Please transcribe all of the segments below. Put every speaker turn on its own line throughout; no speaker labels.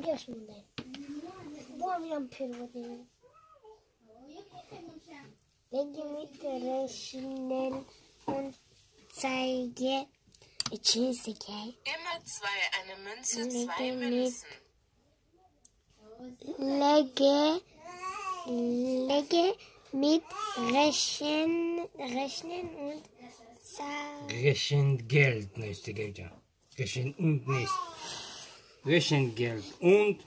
Дигаш монда. Бо мирам перевод. Lege mit Rechnen und zeige Cheesecake.
Immer zwei, eine Münze, zwei Münzen.
Lege mit Rechnen und zeigen.
Rechengeld, nächste Geld, ja. Rechnen und nicht. Rechengeld und.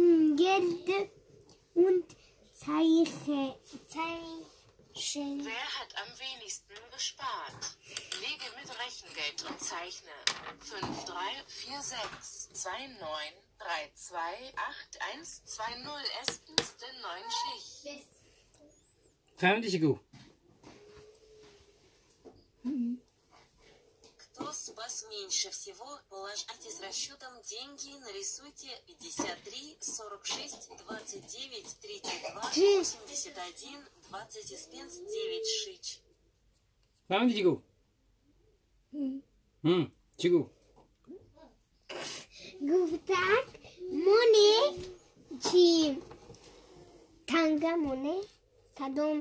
Rechengeld und Zeichen.
Wer hat am wenigsten gespart? Lege mit Rechengeld und zeichne 5, 3, 4, 6, 2, 9, 3, 2, 8, 1, 2, 0. Erstens den neuen Schicht.
Фаҳмидӣ?
Кто спас меньше всего, положите с расчетом деньги, нарисуйте 53, 46, 29, 32, 81, 25, 9 шич.
Фаҳмидӣ? Чӣ гуфт?
Гуфтак моне чӣ танга моне кадом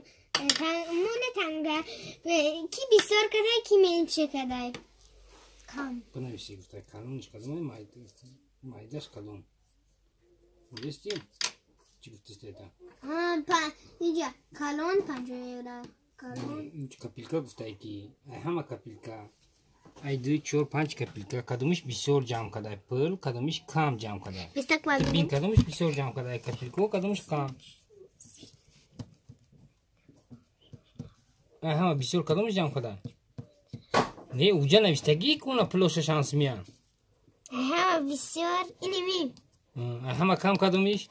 моне танга ки бисёр кадай ки меньше кадай. Кам.
Бинависи гуфта калонш кадом майдаш калон. Дидисти? Чӣ гуфтист это?
Инҷа калон 50 евро. Калон.
Инҷ копилка гуфтай ки ҳама копилка ай 2 4 5 копилка кадомиш бисёр ҷамъ кадай пул, кадомиш кам ҷамъ кадай. Бин кадомиш бисёр ҷамъ кадай копилка, кадомиш кам. Ай ҳама бисёр кадомиш ҷамъ кадай? Не, уҷа навиштагӣ куна пулоша шанс миян.
Ҳама бисёр иними.
Ҳама кам кадомиш?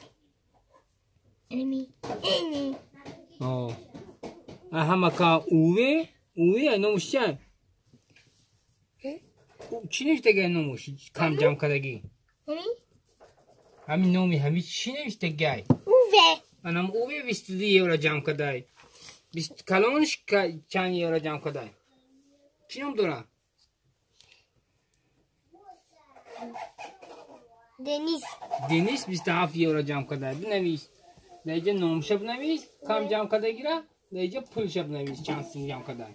Иними. Ини.
О. Ҳама кам уве, уве ай номуш чия? Чӣ навиштаги ай номуш? Кам ҷамъ кардагӣ?
Ҳами?
Ҳамин номи ҳами чӣ навиштаги ай?
Уве.
Анам уве 22 евро ҷамъ кардай. Калонш чанд евро ҷамъ кардай? Чӣ ном дорад?
Денис.
Денис 27 евро ҷамъ кардай. Бинавис. Дар инҷа номша бинавис, кам ҷамъ кардагира, дар инҷа пулша бинавис, чанд сум ҷамъ кардай.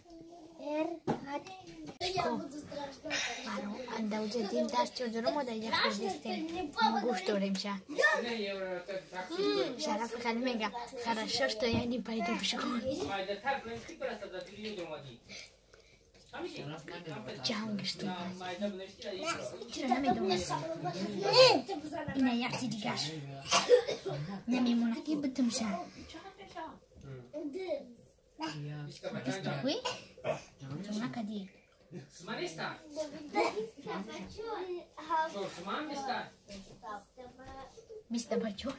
Шараф хали мега, хорошо, что я не пойду в школу. Ҷанг что? Чаро намедонам? Ина якти дигар. Намемонад ки битумша. Бистухуй? Накади. Биста бачо.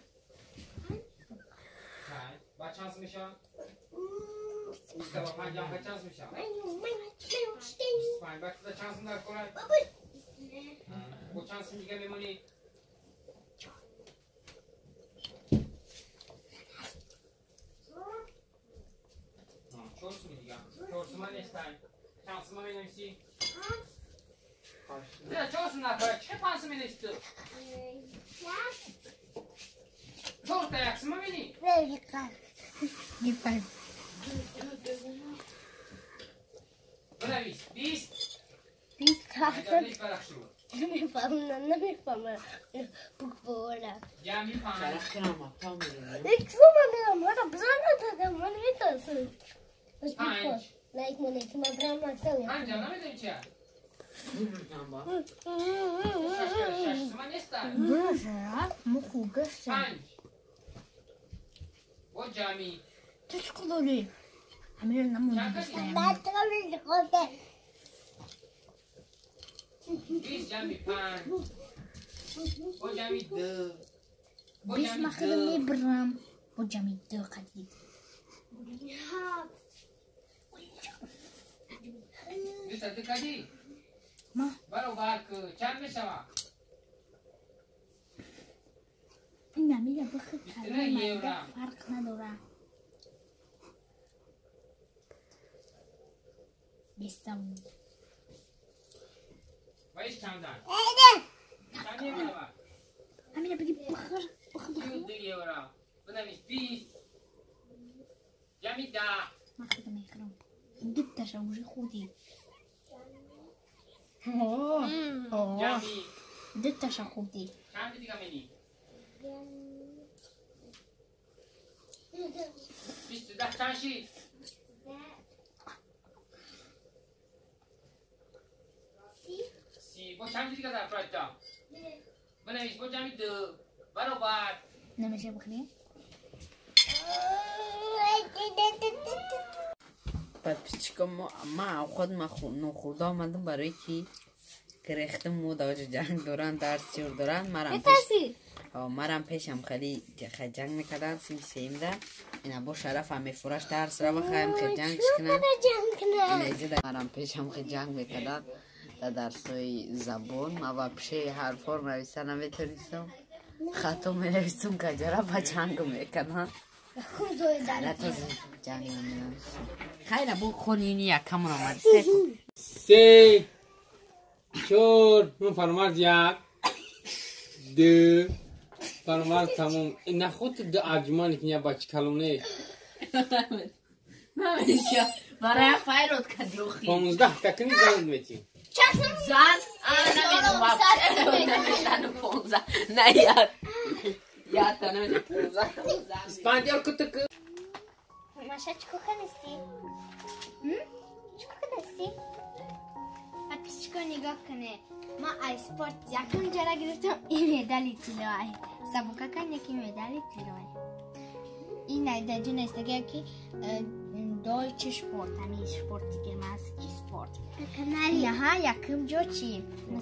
Намефаҳмам. Буквора.
Ҳамина биги бихӯр, бихӯр, бихӯр. Ман худам мехӯрам. Дуташа уже хӯрдем. Дуташа хӯрдем. Намеша бихӯрем?
Подписчикам ма худ ма нохӯрда омадам, барои ки гирехтам мо даоҷа ҷанг доранд, дарс чур доранд. Марам пешам хеле ҷанг мекарданд синфи сеюмда. Ина бо шарафам мефураш дарс рава хаем хел ҷангш кунанд. Марам пешам хел ҷанг мекарданд дар дарсҳои забон. Ма вообще ҳарфҳоро нависа наметонистам, хато менавистам, каҷара ба ҷанг мекарданд. Ҷанг наменавистам. Хайра бо хонини якамон омад.
3 4 ман фармарз 1 2 фармарз тамом. Наход ду арҷумане ки я бачи калоне.
Барои файрод кади охи.
15 такни зан мети.
Зан? Намедонам. Намедонам 15. На я. Я та намедонам 15.
Испандиор кутук.
Маша, чӣ кардасти? Чӣ кардасти? Подписчико нигоҳ кунед. Ма ай спорт якум ҷара гирифтам, ин медали тиллоай. Сабукакан яки медали тиллоай. Ин даҷи наистагия ки Deutsche Sport, ҳамин спорти германский спорт. Инаҳа якум ҷо чи?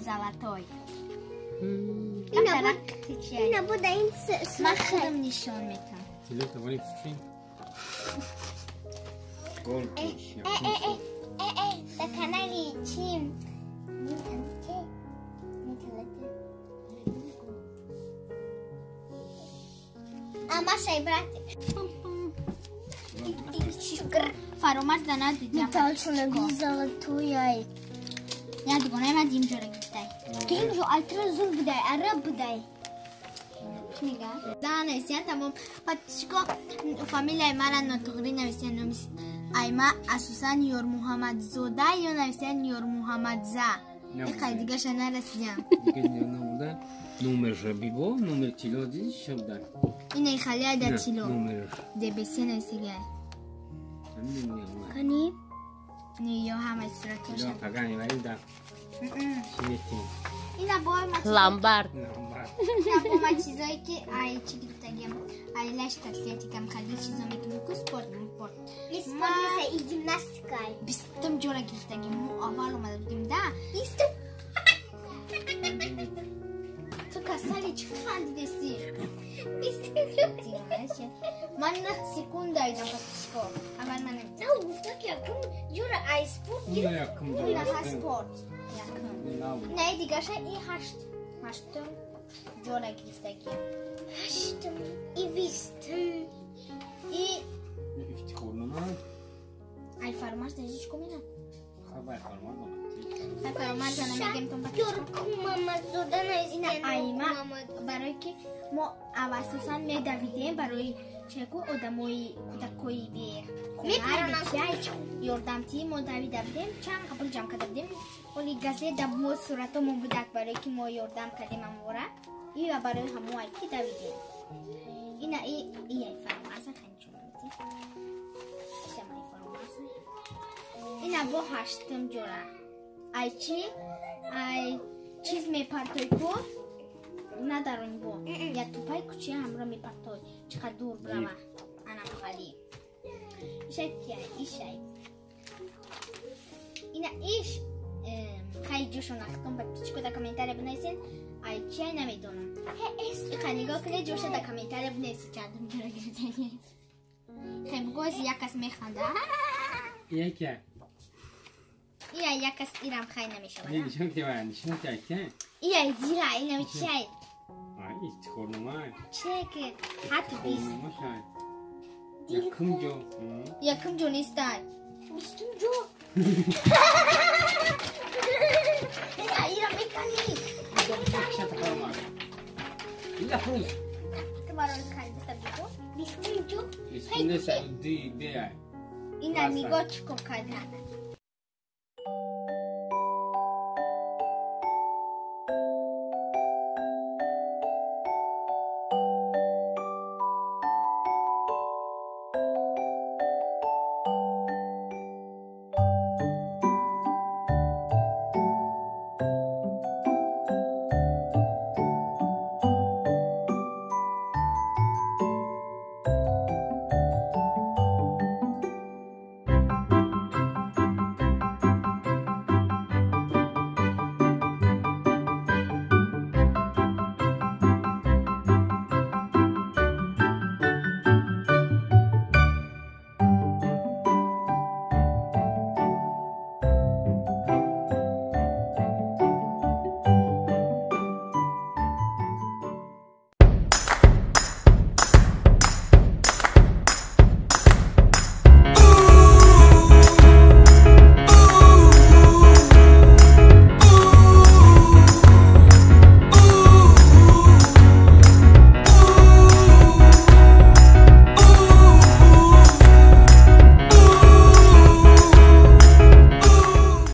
Золотой.
Ина буда ин
Ман худам нишон метам.
Дар канали чи? Маша и брат.
Фаромарз да надидам.
Металшона золотуяй.
Я дугонаи ма дим ҷора гирифтай.
Димжо алтра зур будай, араб будай.
Чӣ мега? Да нависиян тамом. Подписчико фамилияи мара нотуғрӣ нависиян. Айма асосан Ёрмуҳаммадзода ё нависиян Ёрмуҳаммадза. Иқай дигаша нарасидам.
Номерша бибо, номер тило диди шабда.
Ина халия да тило. ДБС нависигай.
Кани?
Не, ё ҳамаи суратоша.
Пагани вари да.
Ина бо
Ламбард.
Ина бо ма чизое ки ай чӣ гирифтагиам. Ай лашт атлетикам хали чизо мекунем ку спорт, спорт.
Спорт и гимнастика.
Бистум ҷора гирифтагиам. Мо аввал омада будем да.
Бистум.
Ту касали чӣ хандидеси? Ман 9 секунда идам подписчико. Аввал ман
На гуфта ки якум ҷора ай спорт гирифт.
Ина спорт. Якум. Не дигаша и 8. Ҳаштум ҷора гирифтагиам.
Ҳаштум и бистум.
И
ифтихорнома.
Ай фармарз дажи чӣ комина?
Хабар фармарз.
Ай фармарз намегем тон подписчико.
Ёрмуҳаммадзода
Ина айма барои ки мо асосан медавидем барои чеку одамои кӯдакои бехона ёрдамтӣ мо давида будем, чанд қабул ҷамъ карда будем. Оли газета мо суратомон будак барои ки мо ёрдам кардем амвора. Ива барои ҳамоай ки давидем. Ина и ай фаромарза ханчумамити. Ишамай фаромарза. Ина бо ҳаштум ҷора. Ай чи? Ай чиз мепартой ку? Надарони бо. Я тупай кучи ҳамро мепартой. Чӣ қадр дур брава. Анам хали. Ишай кия, ишай. Ина иш хай ҷошо нахтон подписчико дар комментария бинависен. Ай чи ай намедонам. Иқа нигоҳ кунед ҷоша дар комментария бинависед чандум ҷора гирифтагӣ. Хай бугоз як кас механда.
Яке.
Ия як кас ирам хай намешавад.
Нишон ки ва, нишон ки ке.
Ия дира ина чи ай?
Ай ифтихорнома.
Че ки ҳатто бист.
Якум ҷо.
Якум ҷо нестай.
Бистум ҷо. Ина ира мекушам.
Дилафрӯз.
Ту барои калбиса бигӯ.
Бисту ди бе.
Ина нигоҳ чӣ кор кардан.